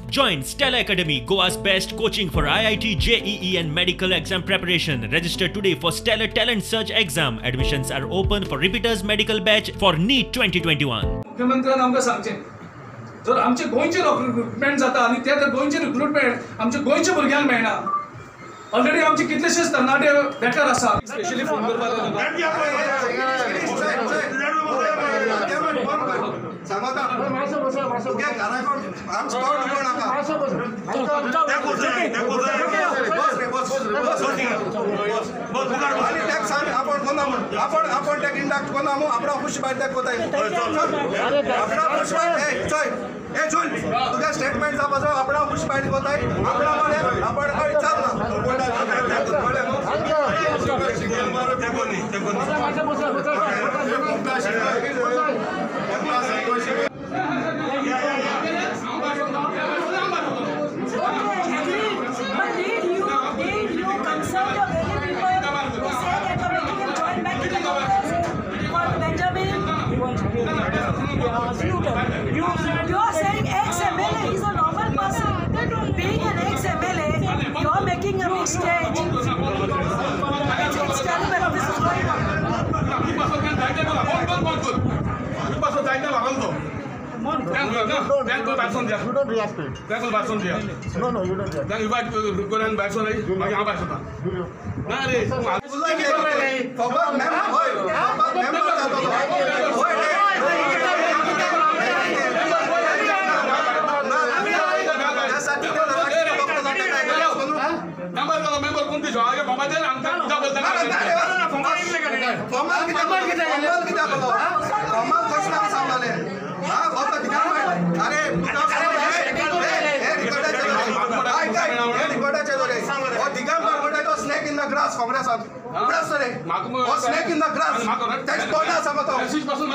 Join Stella Academy, Goa's best coaching for IIT, JEE and medical exam preparation. Register today for Stellar Talent Search Exam. Admissions are open for repeaters medical batch for NEET 2021. मुख्यमंत्र्यान आमकां सांगचें, जर आमचे गोंयचे recruitment जाता आनी ते गोंयचे रिक्रुटमेंट आमच्या गोंयच्या भुरग्यांक मेळना. ऑलरेडी आमचे कितलेशेच तरणाटे बेकार आसा. स्पेशली फोन करपाक तुझ्या स्टेटमेंट आपणा खुश बायट कोताय आपण But did you consult your very people who say that you're making him join back to the Congress for Benjamin? You are saying ex-MLA is a normal person. Being an ex-MLA, you are making a big stage. It's terrible. This is going on. You don't react to it. No, you don't react. Snake in the grass, Congress. Snake in the grass. That's Good.